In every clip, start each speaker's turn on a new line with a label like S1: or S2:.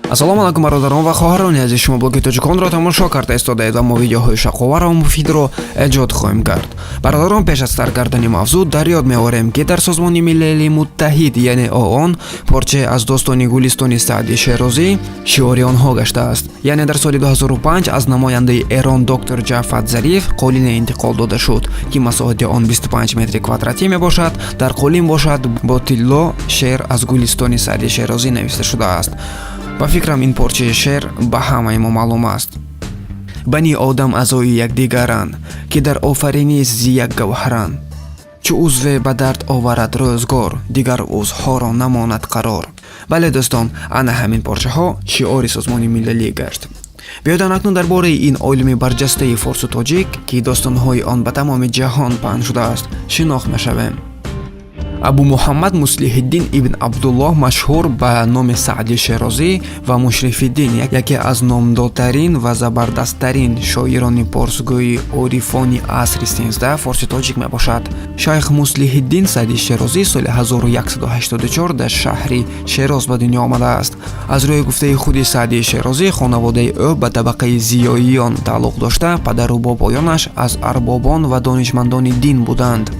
S1: Ассалому алайкум, бародарон ва хоҳарони азиз! Шумо блоги тоҷиконро тамошо карда истодаед ва мо видеоҳои шавқовару муфидро эҷод хоҳем кард. Бародарон, пеш аз сар кардани мавзӯъ дар ёд меорем, ки дар Созмони Милали Муттаҳид, яъне ООН, порчае аз достони Гулистони Саъди Шерозӣ шиори онҳо гаштааст. Яъне дар соли 2005 аз намояндаи Эрон доктор Ҷавад Зариф қолине интиқол дода шуд, ки масоҳати он 25 метри квадратӣ мебошад. Дар қолин бошад, бо тилло шеър аз Гулистони Саъди Шерозӣ навишта шудааст. Ба фикрам, ин порчаи шеър ба ҳамаи мо маълум аст: «Бани одам аъзои якдигаранд, ки дар офариниш зи як гавҳаранд. Чу узве ба дард оварад рӯзгор, дигар узвҳоро намонад қарор». Бале, дӯстон, ана ҳамин порчаҳо шиори Созмони Милалӣ гашт. Биёед, акнун дар бораи ин олими барҷастаи форсу тоҷик, ки достонҳои он ба тамоми ҷаҳон паҳн шудааст, шинохт мешавем. Абу Муҳаммад Муслиҳиддин ибн Абдуллоҳ, машҳур ба номи Саъди Шерозӣ ва Мушрифиддин, яке аз номдодтарин ва забардасттарин шоирони порсгӯи орифони асри 13 форси тоҷик мебошад. Шайх Муслиҳиддин Саъди Шерозӣ соли 1184 дар шаҳри Шероз ба дунё омадааст. Аз рӯи гуфтаи худи Саъди Шерозӣ, хонаводаи ӯ ба табақаи зиёиён тааллуқ дошта, падару бобоёнаш аз арбобон ва донишмандони дин буданд.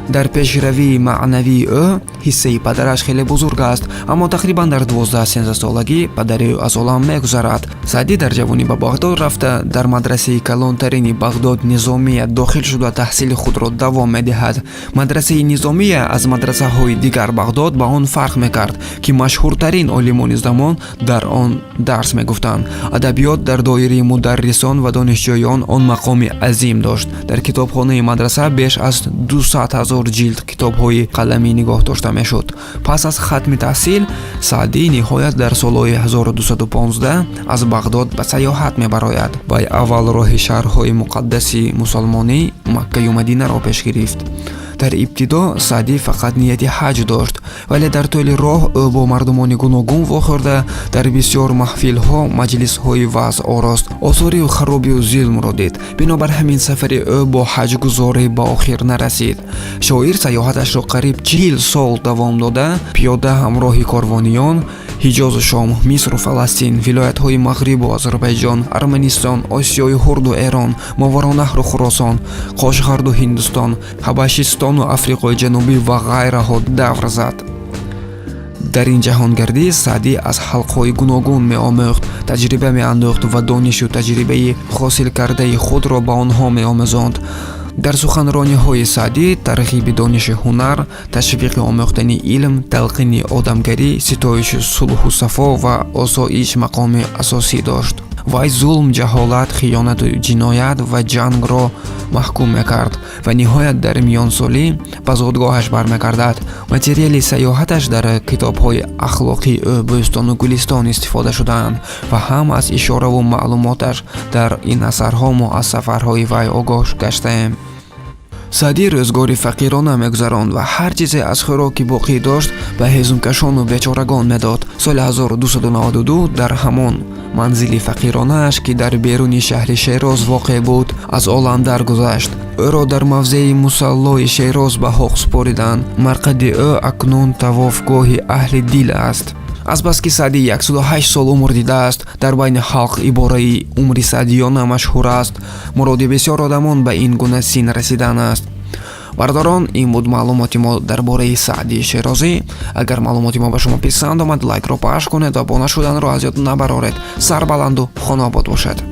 S1: Дар пешравии маънавии ӯ ҳиссаи падараш хеле бузург аст, аммо тақрибан дар 12-13 солагӣ падари ӯ аз олам мегузарад. Саъдӣ дар ҷавонӣ ба Бағдод рафта, дар мадрасаи калонтарини Бағдод, Низомия, дохил шуда, таҳсили худро давом медиҳад. Мадрасаи Низомия аз мадрасаҳои дигар Бағдод ба он фарқ мекард, ки машҳуртарин олимони замон дар он дарс мегуфтанд. Адабиёт дар доираи мударрисон ва донишҷӯён он мақоми азим дошт. Дар китобхонаи мадраса беш аз 200 000 ҷилд китобҳои қаламӣ нигоҳ дошта мешуд. Пас аз хатми таҳсил Саъдӣ ниҳоят дар солҳои 1215 аз Бағдод ба сайёҳат мебарояд. Вай аввал роҳи шаҳрҳои муқаддаси мусалмонӣ, Маккаю Мадинаро пеш гирифт. Дар ибтидо Саъдӣ фақат нияти ҳаҷ дошт, вале дар тӯли роҳ ӯ бо мардумони гуногун вохӯрда, дар бисёр маҳфилҳо маҷлисҳои ваъз орост, осори харобию зулмро дид. Бинобар ҳамин сафари ӯ бо ҳаҷгузорӣ ба охир нарасид. Шоир сайёҳаташро қариб 40 сол давом дода, пиёда ҳамроҳи корвониён Ҳиҷозу Шом, Мисру Фаластин, вилоятҳои Мағрибу Озарбайҷон, Арманистон, Осиёи Хурду Эрон, Моваронаҳру Хуросон, Қошғарду Ҳиндустон, Ҳабашистону Африқои Ҷанубӣ ва ғайраҳо давр зад. Дар ин ҷаҳонгардӣ Саъдӣ аз халқҳои гуногун меомӯхт, таҷриба меандӯхт ва донишу таҷрибаи ҳосилкардаи худро ба онҳо меомӯзонд. Дар суханрониҳои Саъдӣ тарғиби дониши ҳунар, ташвиқи омӯхтани илм, талқини одамгарӣ, ситоиши сулҳу сафо ва осоиш мақоми асосӣ дошт. Вай зулм, ҷаҳолат, хиёнату ҷиноят ва ҷангро маҳкум мекард ва ниҳоят дар миёнсолӣ ба зодгоҳаш бармегардад. Материали сайёҳаташ дар китобҳои ахлоқии ӯ «Бӯстону Гулистон» истифода шудаанд ва ҳам аз ишораву маълумоташ дар ин асарҳо мо аз сафарҳои вай огоҳ гаштаем. Саъдӣ рӯзгори фақирона мегузаронд ва ҳар чизе аз хӯроки боқӣ дошт, ба ҳезумкашону бечорагон медод. Соли 1292 дар ҳамон манзили фақиронааш, ки дар беруни шаҳри Шероз воқеъ буд, аз олам даргузашт. Ӯро дар мавзеи Мусаллои Шероз ба хок супориданд. Марқади ӯ акнун тавофгоҳи аҳли дил аст. Азбаски Саъдӣ 108 сол умр дидааст, дар байни халқ ибораи «умри саъдиёна» машҳур аст. Муроди бисёр одамон ба ин гуна син расидан аст. Бародарон, ин буд маълумоти мо дар бораи Саъди Шерозӣ. Агар маълумоти мо ба шумо писанд омад, лайкро пахш кунед ва обуна шуданро аз ёд набароред. Сарбаланду хонаобод бошед.